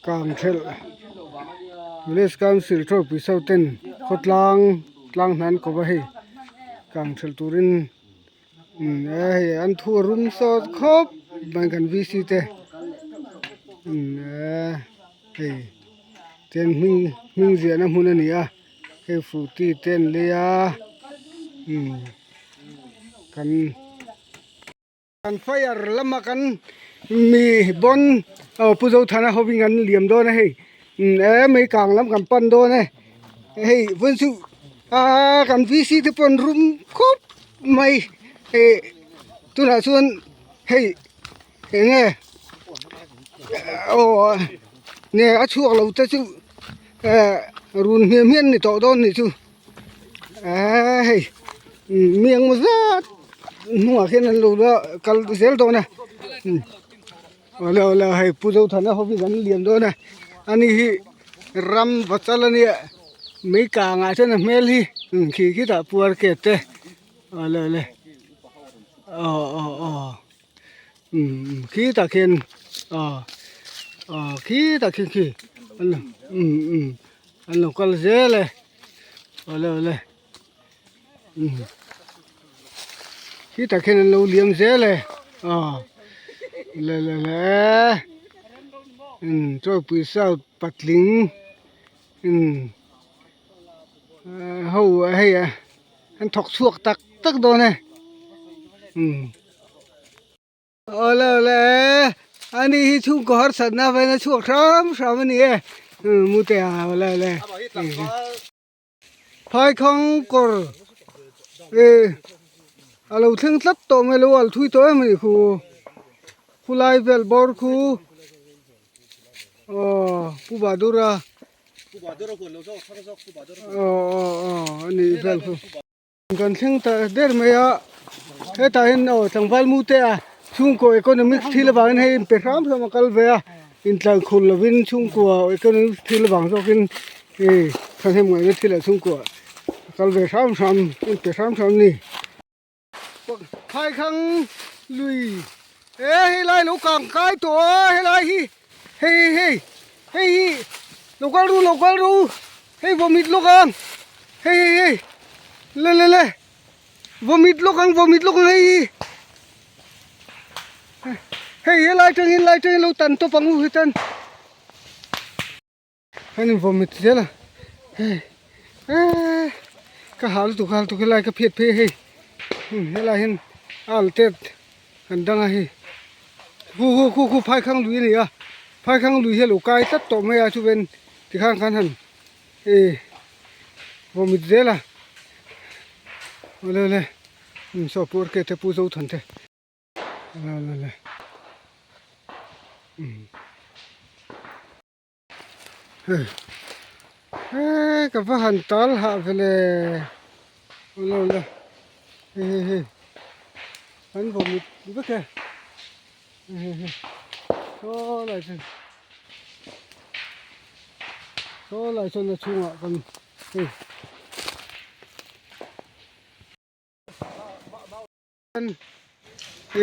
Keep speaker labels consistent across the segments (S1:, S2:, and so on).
S1: Kang thelh Village Council Thawkpui South ten khawtlang tlang hna an kawp a hei kang thelh turin umm e hei an thu a rum sawt khawp mai kan VC te umm e hei chuan hming hming ziahna hmun a ni a hei frooti te an lei a umm kan. Kan fire lama kan mi bon aw Pu Zothana hovin an liam dawn a hei e mei kang lam kan pan dawn e hei vawiin chu aaa kan VC te pawh an rum khawp mai eh tunah chuan hei eng nge aw nge a chhuak lo te chu eh run hmiah hmiah an ni tawh dawn a nih chu. Eee hei mi engmaw zat hnungah khian an lo la kal zel dawn a awle awle hei pu Zothana ho hi an liam dawn a ani hi ram va chal ania mei kangah chuan a hmel hi khi khitah puar ket te awle awle aw aw aw khitah khian aw aw khitah khian khi um um. An lo kal zel e awle awle umm khitah khian an lo liam zel e aw le le le umm chawlhpui south patling umm ho hei an thawk chhuak tak tak dawn e umm. Awle awle ani hi chhungkaw harsatna avangin a chhuak hram hram a ni e mute a awle awle phaikhang kawr eh a lo thleng tlat tawh mai lo al thui tawh em a ni khu khulai vel bawr khu aw pu Badura aw aw aw a ni vel khu. Kan thleng ta der mai a, hetah hian aw tlangval mu te a chhungkaw economics thil avangin hei inpe hram hram a kal ve a, intlankhur lovin chhungkua economics thil avang zawkin hei thahnem ngaihna thil ah chhungkua a kal ve hram hram inpe hram hram a ni. Phaikhang lui e helai lo kang kai tawh a helai hi hei hei hei hei hi lo kal ru lo kal ru hei vawmit lawk ang hei hei hei le le le vawmit lawk ang vawmit lawk ang hei hi hei helai tangin lai tangin lo tan tawp ang u hetan. An in vawmit zel a hei eee ka hah lutuk hah lutuk helai ka phiat phei a hei helai hian a al tet kan dang a hei khu khu khu khu phaikhang lui a ni a phaikhang lui hi a lo kai tlat tawh mai a chuven tikhan khan han eh vawmit zel a awle awle saw pu rk te pu Zothan te. La la la hei he ka va han tal hah vele lo la hei hei hei an vawmit vek e hei hei hei saw lai chuan saw lai chuan a chhungah kan hei.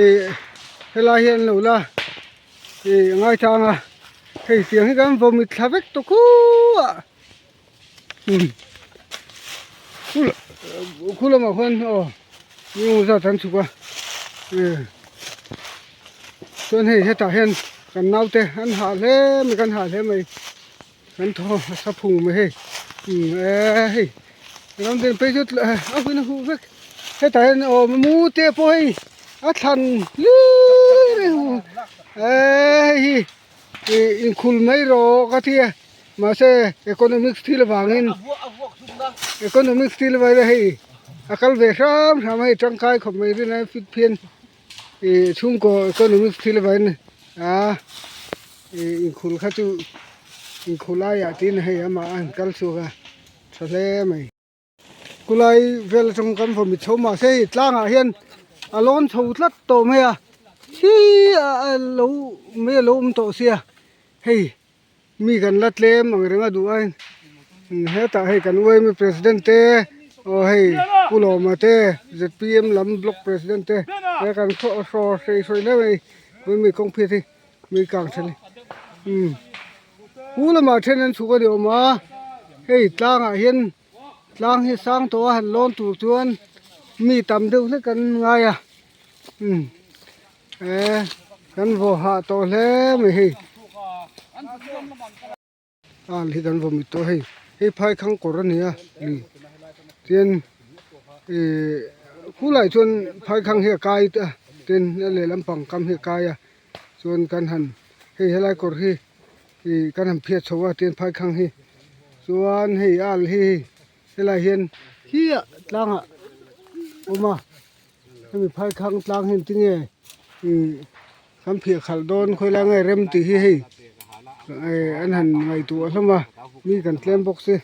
S1: Ih helai hi an lo la ih a ngaithlang a hei tiang hi kan vawmit thla vek tawh khuh a umm khu lamah khuan aw eng zat an chhuk a ih chuan hei hetah hian kan naute an hah hle mai kan hah hle mai. Kan thaw a sa phung mai hei umm eee hei ram den phei chu a hun a huh vek hetah hian aw mu te pawh hei a thlan hlir a hu eee hei hi ih inkhul mai rawh ka ti a mahse economics thil avangin economics thil avangin hei a kal ve hram hram a hei tangkai khawp mai rin a fit phian ih chhungkaw economics thil avangin aa ih inkhul kha chu inkhul laiah tin hei amah a han kal chhuak a tha hle mai. Khulai vel atang kan vawm chho mahse hei tlangah hian a lawn chho tlat tawh mai a khi a lo mai a lo awm tawh sia hei mi kan la tlem ang reng a duh a hetah hei kan yma president te aw hei pu lawma te zpm lam block president te he kan hraw hrei hrawi hle mai mi kawng phiat hi mi kang tha ni umm. Pu lamah then an chhuk a ni awm a hei tlangah hian tlang hi sang tawh a han lawn tur chuan mi tam deuh hlek an ngai a umm eh kan vaw hah tawh hle mai hei. Al hi kan vaw mit tawh hei hei phai khang kawr a ni a lui tin ihh khulai chuan phai khang hi a kai a tin a lehlam pang kam hi a kai a chuan kan han hei helai kawr hi ih kan han phiat chho a tin phai khang hi chuan hei al hi helai hian khiah tlangah awm a hemi phai khang tlang hi engtinge ih kan phiah khalh dawn khawilai nge rem tih hi hei eh an han ngaihtuah hlawm a mi kan tlem bawk si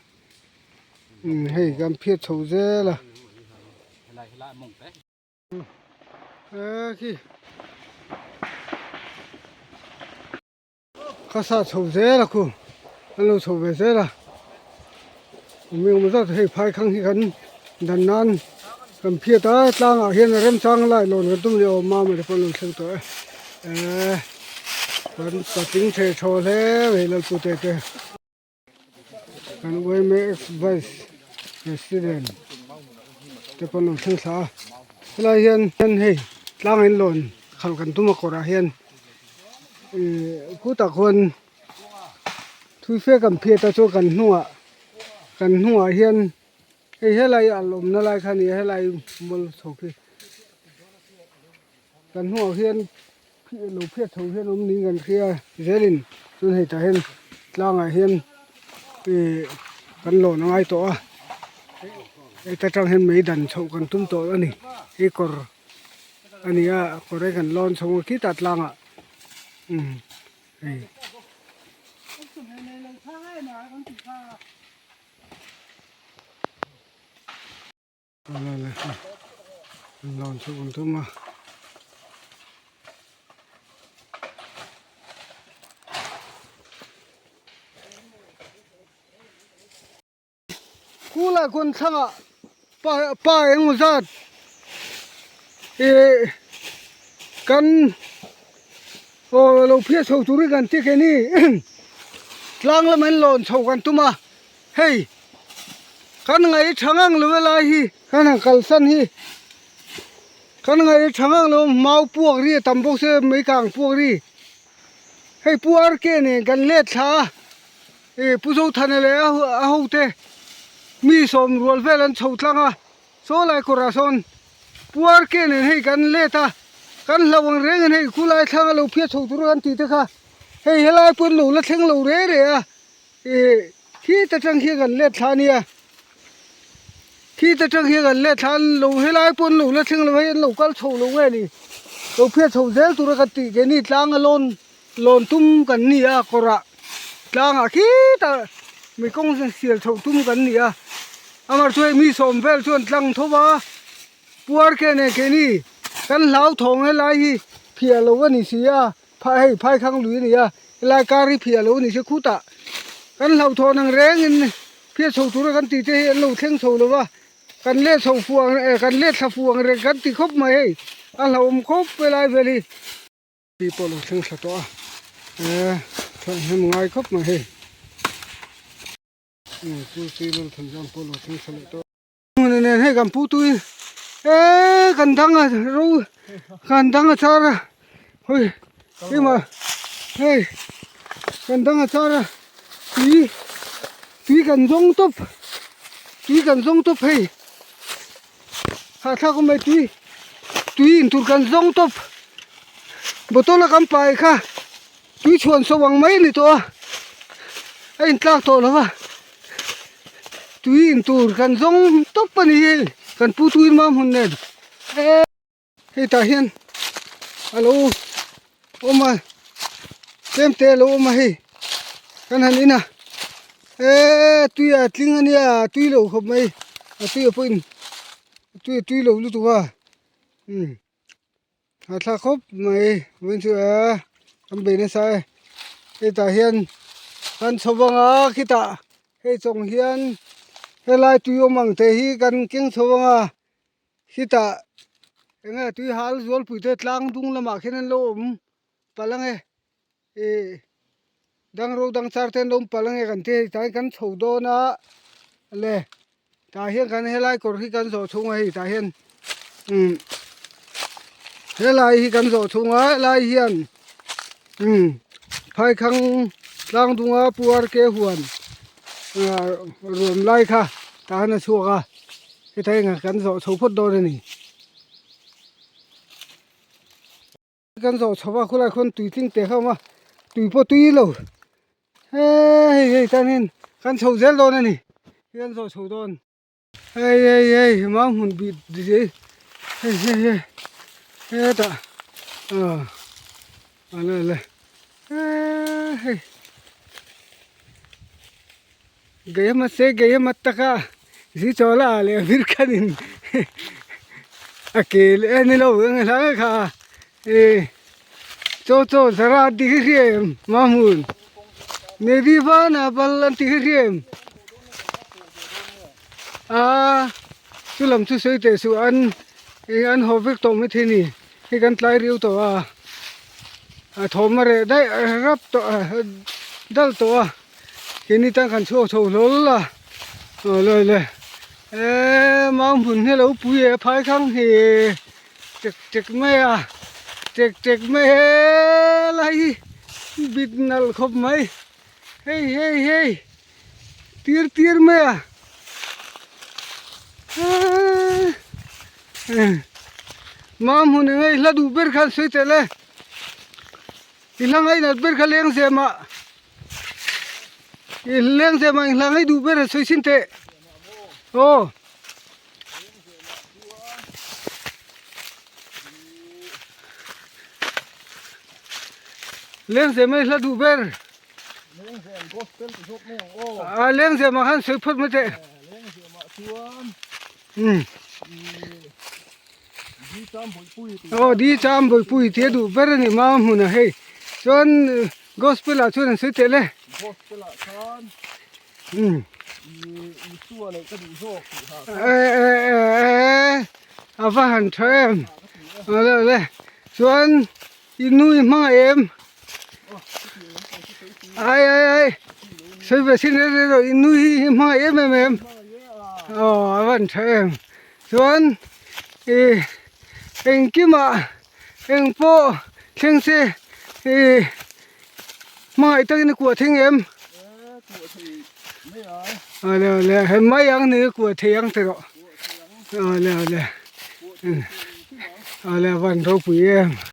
S1: umm hei kan phiat chho zel a eh khi ka sa chho zel a khu an lo chho ve zel a mi awm zat hei phai khang hi kan dan nan kan phiat a tlangah hian a remchang lai lawn kan tum leh awm a mawle pawh an lo thleng tawh e eh kan patling thei thaw hle mai lalpute te. Kan yma ex vice president te pawh an lo thleng thla a helai hian hei tlang in lawn khalh kan tum a kawrah hian ihh khutah khuan thui fe kan phiat a chuan kan hnungah kan hnungah hian hei helai a lawmna lai kha a ni a helai mual chho khi kan hnungah hian. Lo phiat chho hian awm niin kan hria zelin chuan hei tah hian tlangah hian ih kan lawn a ngai tawh a heta tang hian mei dan chhoh kan tum tawh a ni hi kawr a ni a kawr hi kan lawn chho a khitah tlangah umm hei. Lawn chhuk an tum a. Khulai khawn thlangah pa pa engemaw zat ih kan aw lo phiat chho turin kan ti ke ni tlang lamah in lawn chho kan tum a hei. Kan ngaih tha ngang lo helai hi kan han kalsan hi kan ngaih tha ngang lo mau puak ri a tam bawk se mai kang puak ri hei pu RK nen kan let thla a ih pu Zothana leh a ho te mi sawm rual vel an chho tlang a saw lai kawrah sawn pu RK nen hei kan let a kan hlauh ang reng in hei khulai thlang a lo phiat chho tur kan tih te kha hei helai pawh an lo la thleng lo re re a. Ih khi ta tang hian kan let thla a nia khi ta tang hian kan let thla an lo helai pawh an lo la thleng lo hei an lo kal chho lo nge ni lo phiat chho zel tura ka tih keini tlanga lawn lawn tum kan ni a kawrah tlangah khitah mi kawng sial chhoh tum kan ni a amah chu hei mi sawm vel chuan tlang tho va puar ke nen keini kan hlauthawng helai hi phiah lo a ni si a. Phah hei phai khang lui a ni a, helai kar hi phiah lo a ni se khutah kan hlauhthawn ang rengin phiah chho tura kan tih te hi an lo thleng chho lo va, kan let chho fuh ang eh kan let thla fuh ang reng kan ti khawp mai hei a hlauhawm khawp helai vel hi. Pi pawh lo thleng thla tawh a, eh thawmhnem ngai khawp mai hei. Pu Silo Thanzam pawh lo thleng thla leh tawh. Hmun nen hei kan pu tui eee kan dang a ro kan dang a char a hei ema hei kan dang a char a tui tui kan zawng tawp tui kan zawng tawp hei hahthlak awm mai tui tui in tur kan zawng tawp bottle a kan pai kha tui chhuan so ang mai a ni tawh a a intlak tawh lo va. Tui in tur kan zawng tawp a ni hi kan pu tui mam hun nen hei tah hian a lo awm a tlem te a lo awm a hei kan han in a eee tui a tling a nia tui lo khawp mai a tui a pawhin tui a tui lo lutuk a umm. A thla khawp mai vawiin chu eee kan bei nasa e hetah hian kan chho vang a khitah hei chawng hian helai tui awm ang te hi kan keng chho vang a khitah eng nge tui hal zualpui te tlang dung lamah khian an lo awm palh ang e ih. Dang ro dang char te an lo awm palh ange kan ti hei tah hian kan chho dawn a le tah hian kan helai kawr hi kan zawh chhung a hei tah hian umm helai hi kan zawh chhung a helai hian umm phaikhang tlang dunga puar ke huan ah ruam lai kha tah hian a chhuak a hetah hian kan zawh chho phawt dawn a ni. Kan zawh chho a khulai khawn tui tling teh kha awm a tui pawh tui lo hei hei hei chuanin kan chho zel dawn a ni kan zawh chho dawn hei hei hei mau hmun bih hei hei hei hetah ah ale ale hei Gehema se gehema taka zi chawla ah leh vir khanin a ke leh a ni lo ang a hlang kha e chaw chaw zara an ti hi hria em mahmun navy van ah bal an ti hi hria em a chu lam chu sawi teh suh an eng an haw vek tawh maithei a ni hei kan tlai riau tawh a a thawm a reh daih rap tawh a dal tawh a. Keini tan kan chhuak chho hlawl a, aw le le eee mau hmun hi a lo pui e phai khang hi tek tek mai a tek tek mai helai hi bit nalh khawp mai hei hei hei tir tir mai a eee mau hmun eng nge i hla duh ber khan sawi tel e i hla ngainat ber kha leng zem ah. I leng zem ah hla ngei duh ber a sawi sin teh aw. Leng zem ah hla duh ber. A leng zem ah khan sawi phawt mai teh. Um. Aw di cham bawihpui tih a duh ber a ni ma hmunah hei chuan gospel ah chuan an sawi teh le um e e e e a va han tha em awle awle chuan i nu i hmangaih em ai ai ai sawi ve sin reng reng rawh i nu hi i hmangaih em em em aw a va han tha em. Chuan ih engkimah eng pawh thleng se ih hmangaih takin a kuah thei em? Awle awle he mai ang ni a kuah thei ang tiraw awle awle awle a van ropui em.